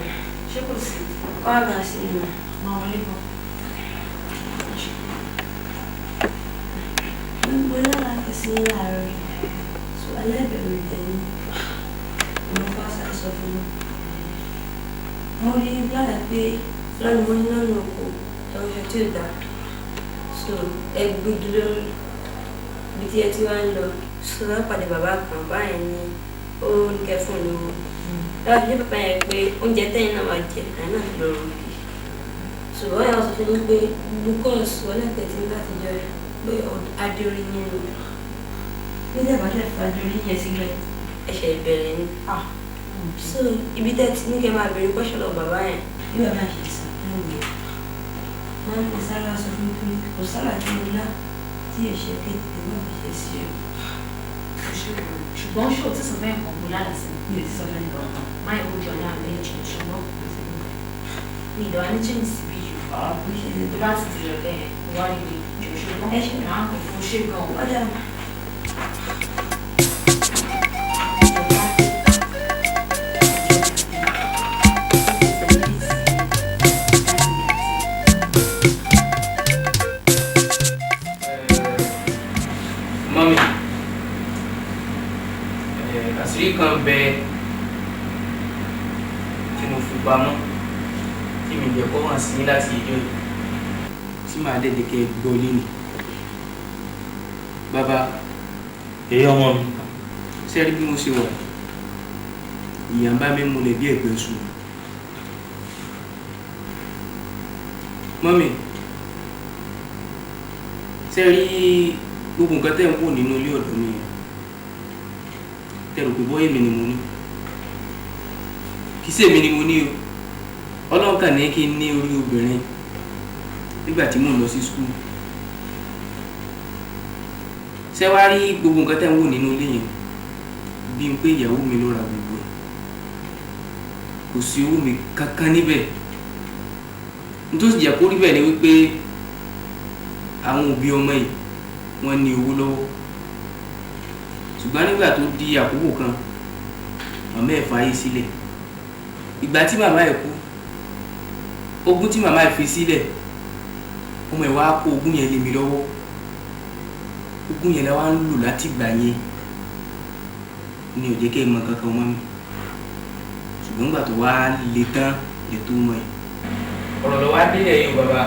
Ṣé kò sí? Kọ́ àgbà sí ni mà. Máa wọlé bọ̀. Gbogbo lára kò sí ní láàárọ̀ yìí. So aláìbẹ̀rù ìtẹ̀yìn. Mo fọ́ sáré sọ fún mi. Mo rí lára pé lọ́nà mo ní lọ́nà oko ẹ̀wọ̀n ṣe tí ò dáa. So ẹ gbégi lórí ibi tí ẹ ti wá ń lọ. So wọ́n pàdé bàbá kan báyìí ni ó ń kẹ́ fún un lówó. Lọ́wọ́ fi ní bàbá yẹn pé oúnjẹ tẹ́yìn náà máa jẹ àná náà fi lọ rò kì. So wọ́n yà wọ́n sọ fún mi pé glucose wọlé tẹ̀tí ní láti jọ rẹ̀ pé adéorí yẹn ni. Nígbà bá dẹ̀ fa adéorí yẹn sílẹ̀ ẹ̀ṣẹ̀ ìbẹ̀rẹ̀ ni. So ibi tẹ́ ti ní kẹ́ máa bèrè kọ́ṣọ́ lọ bàbá yẹn. Bí bàbá ṣe sọ fún mi, wọ́n ní sára sọ fún mi pé kò sára tí mo lá tí èṣe kékeré náà fi ṣe sí o. Ṣùgbọ́n ṣé o ti sọ fẹ́ nǹkan kó lálàá sí mi? Mi ò ti sọ fẹ́ nǹkan kan. Máa ń ojú ọ̀la méjì ṣùgbọ́n mi ìdọ̀wà ní change síbí yìí. Tó bá ti di ìrọ̀lẹ́ yẹn, wá rí mi jù ṣùgbọ́n máa ń pè fún ṣé gan-an. Mọ́mí, àṣírí kan bẹ tí mo fi pamọ́ tí mi jẹ́ kó hàn sí láti ìjọ yìí tí màá dẹ̀dẹ̀ kẹ́ gbọ́ lẹ́nu. Bàbá, èyí ọmọ mi. Ṣé rí bí mo ṣe wà? Ìyà ń bá mi múlẹ̀ bí ẹ̀gbẹ́ sùn. Mọ́mí, ṣé rí gbogbo nǹkan tẹ́ ń wò nínú ilé ọ̀dọ̀ mi yẹn? Tẹ́ rò pé bọ́yá èmi ni mo ní. Kì í ṣe èmi ni mo ní o. Ọlọ́run kàn ní kí n ní orí obìnrin nígbà tí mò ń lọ sí skúl. Ṣé wá rí gbogbo nǹkan tẹ́ ń wò nínú ilé yẹn? Bí n pé ìyàwó mi ló ra gbogbo ẹ̀. Kò sí owó mi kankan níbẹ̀. N tó sì jẹ́ kó rí bẹ́ẹ̀ ni wípé àwọn òbí ọmọ yìí wọ́n ní owó lọ́wọ́. Ṣùgbọ́n nígbà tó di àkókò kan, màmá ẹ̀ fayé sílẹ̀. Ìgbà tí màmá ẹ̀ kú, ogún tí màmá ẹ̀ fi sílẹ̀, ọmọ ẹ̀ wá kó ogún yẹn lé mi lọ́wọ́. Ogún yẹn la wá ń lò láti ìgbà yẹn ni ò jẹ́ kí ẹ mọ kankan mọ́ mi. Ṣùgbọ́n nígbà tó wá le tán lè tó mọ̀ ẹ́. Ọ̀rọ̀ ló wá délẹ̀ yìí o bàbá.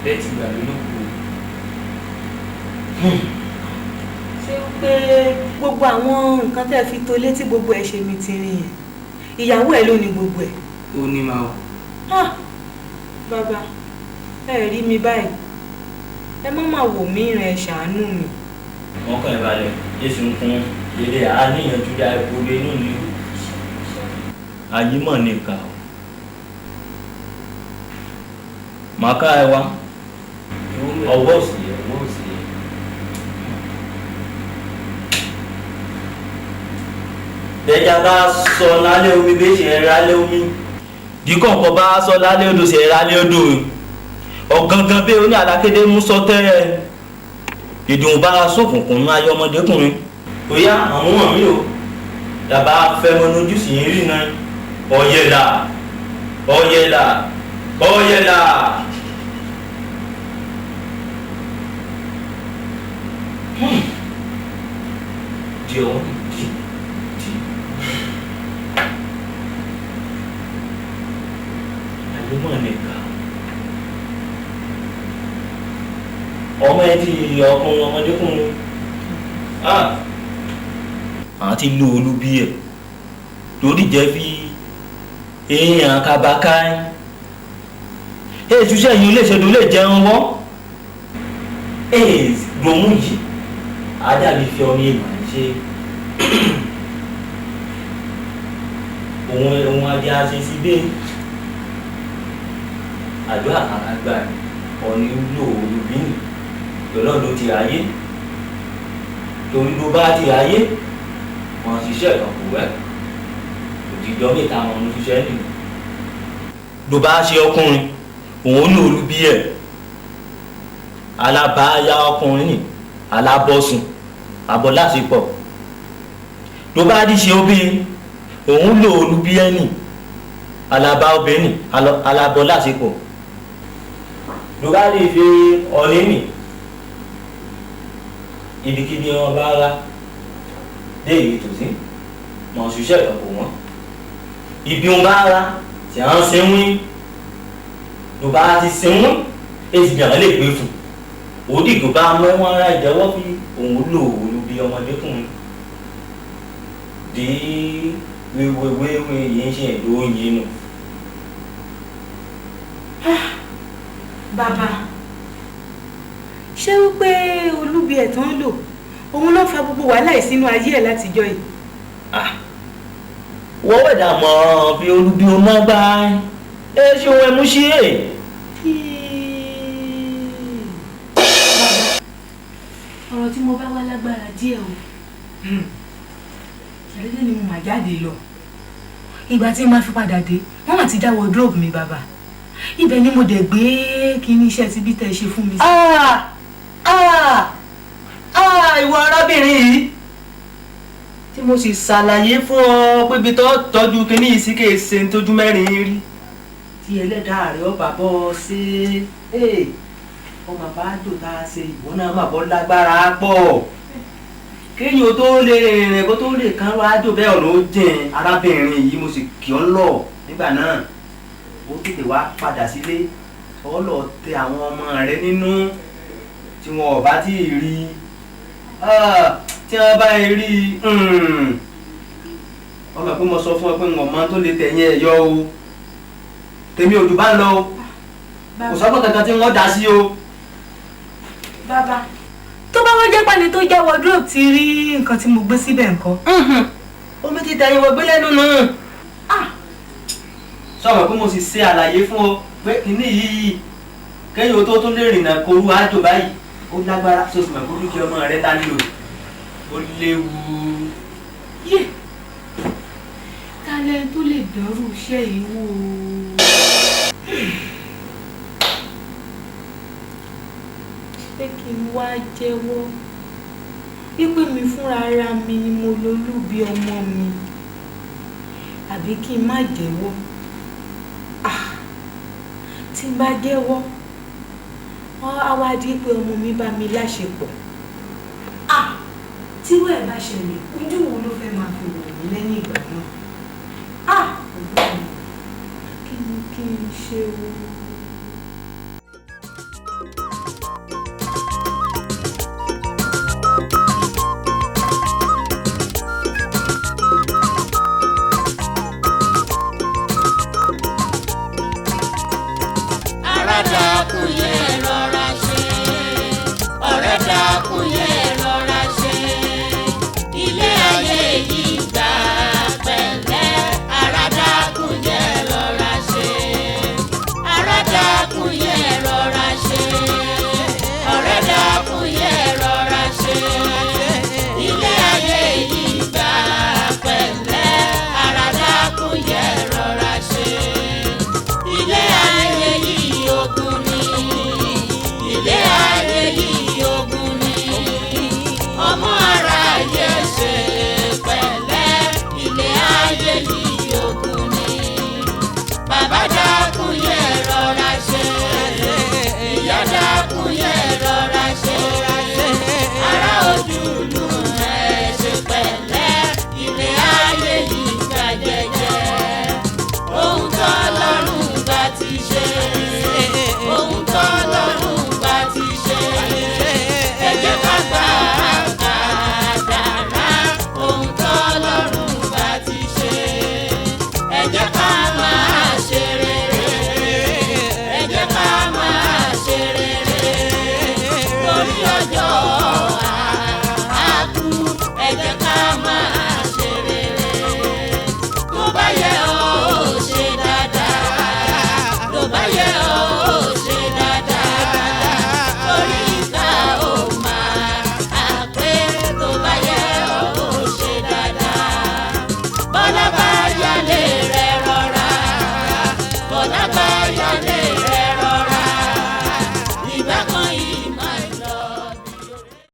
Bẹ́ẹ̀ ti gbà mí ló kù o. Ṣé pé gbogbo àwọn nǹkan tẹ́ fi to létí gbogbo ẹ̀ ṣe mi ti rìn yẹn ìyàwó ẹ̀ ló ní gbogbo ẹ̀. Ó ní máa o. Ah, bàbá ẹ rí mi báyìí ẹ má má wò mí rìn ẹ ṣàánú mi. Wọ́n kàn ẹ́ balẹ̀ Jésù ń kún dédé àníyànjú dá epo lé inú ni ayé mọ̀ nìkan o. Màá ká ẹ wá ọwọ́ òsì ọwọ́ òsì. Bẹ́ẹ̀ni bá sọ lálẹ́ omi bí ṣe rálẹ́ omi. Díkọ̀kọ̀ bá sọ lálẹ́ odò ṣe rálẹ́ odò. Ọ̀gangan bí oní alákéde mú sọ tẹ́ ẹ. Ìdùn bá sókùnkùn ní ayé ọmọdékùnrin. Òyà àwọn ọmọ mi ò dàbá fẹmọ lójú sí yín rí náà. Ọ̀yẹ̀là ọ̀yẹ̀là ọ̀yẹ̀là. Di ọ̀hún di di. Àlùmọ̀ nìkan. Ọmọ ẹ ti ọkùnrin ọmọdékùnrin. Àwọn ti lo olúbi ẹ lórí jẹ́ fi èèyàn kabaka ẹ ètùsẹ̀ yìí lè ṣètò lè jẹun wọ́ ẹ gbòmù yìí àdàbí fi ọmọ èèyàn ṣe òun òun adé aṣe sí bẹ́ẹ̀ àdúrà kàkà gbà ọ̀ní lò olúbi nì lọ́nà ló ti ayé torí ló bá ti ayé wọn ṣiṣẹ́ kan kò wẹ́ òdìjọ́ mẹ́ta wọn ló ṣiṣẹ́ nìyẹn. Ló bá ṣe ọkùnrin òun ní olúbí ẹ̀ alábàáyá ọkùnrin ní alábọ́sùn abọ́láṣepọ̀. Ló bá dí ṣe obìnrin òun lò olúbí ẹ̀ nì alábá obìnrin alábọ́láṣepọ̀. Ló bá lè fi ọ̀rẹ́ nì ibikíbi wọn bá rà dé èyí tòsí mọ̀ ṣiṣẹ́ kan kò wọ́n ibi wọn bá rà tí à ń sẹ́wọ́n ló bá ti sẹ́wọ́n èsì bí àwọn lè gbé fún òdì kò bá mẹ́wọ́n ara ìjẹ́wọ́ fi òun lò olùbí ọmọdékùnrin dé wéwéwéwé yìí ń ṣe ìlú oyin nù. Bàbá, ṣé wípé olúbi ẹ̀ tó ń lò òun ló fa gbogbo wàhálà yìí sínú ayé ẹ̀ látijọ́ yìí? Wọ́n wẹ̀dà mọ̀ fi olúbi ọmọ gbá ẹ ṣe ohun ẹmú sí ẹ̀. Ọ̀rọ̀ tí mo bá wá lágbára díẹ̀ o. Ṣàdédé ni mo mà jáde lọ. Ìgbà tí màá fi padà dé, wọ́n mà ti já wardrobe mi bàbá. Ibẹ̀ ni mo dẹ̀ gbé kíní iṣẹ́ tí bí tẹ́ ṣe fún mi. Ìwọ arábìnrin yìí tí mo sì ṣàlàyé fún ọ pé ibi tó tọ́jú kíní yìí sí kèé ṣe ń tójú mẹ́rin rí tí ẹlẹ́dàá rẹ̀ ọba bọ́ ṣe é ọmọ bá dò tá a ṣe ìwọ náà má bọ́ lágbára pọ̀ kéèyàn tó lè rìnrìn kó tó lè kán wá dò bẹ́ẹ̀ ọ̀nà ó jìn. Arábìnrin yìí mo sì kì ọ́ lọ nígbà náà ó tètè wá padà sílé ọ lọ tẹ àwọn ọmọ rẹ nínú tí wọn ò bá tí ì rí tí wọn bá rí ọmọ pé mo sọ fún ọ pé wọn mọ tó lè tẹ̀yìn ẹ̀ yọ o tèmi ò jù bá ń lọ o kò sọ́kàn kankan tí wọ́n dá sí o. Bàbá, tó bá wá jẹ́ pàdé tó jẹ́ wardrobe ti rí nǹkan tí mo gbé síbẹ̀ ńkọ́. Omi ti tẹ̀yìn wọ gbé lẹ́nu nù. Sọ̀rọ̀ pé mo sì ṣe àlàyé fún ọ pé kíní yìí kẹ́yìn o tó tún lè rìnnà koru àjò báyìí ó lágbára sọ́sì mọ̀ kó dúkìá ọmọ rẹ tá lò ó léwu. Yé, ta lẹni tó lè dánrù iṣẹ́ yìí wò ó? Ṣé kí n wá jẹ́wọ́ wípé mi fúnra ara mi ni mo lolúbi ọmọ mi àbí kí n má jẹ́wọ́? Tí n bá jẹ́wọ́ á wá di pé ọmọ mi bá mi láṣepọ̀. Tírú ẹ̀ bá ṣẹlẹ̀ ojú wo ló fẹ́ máa fi wò mí lẹ́yìn ìgbà náà? Kí ni kí n ṣe o?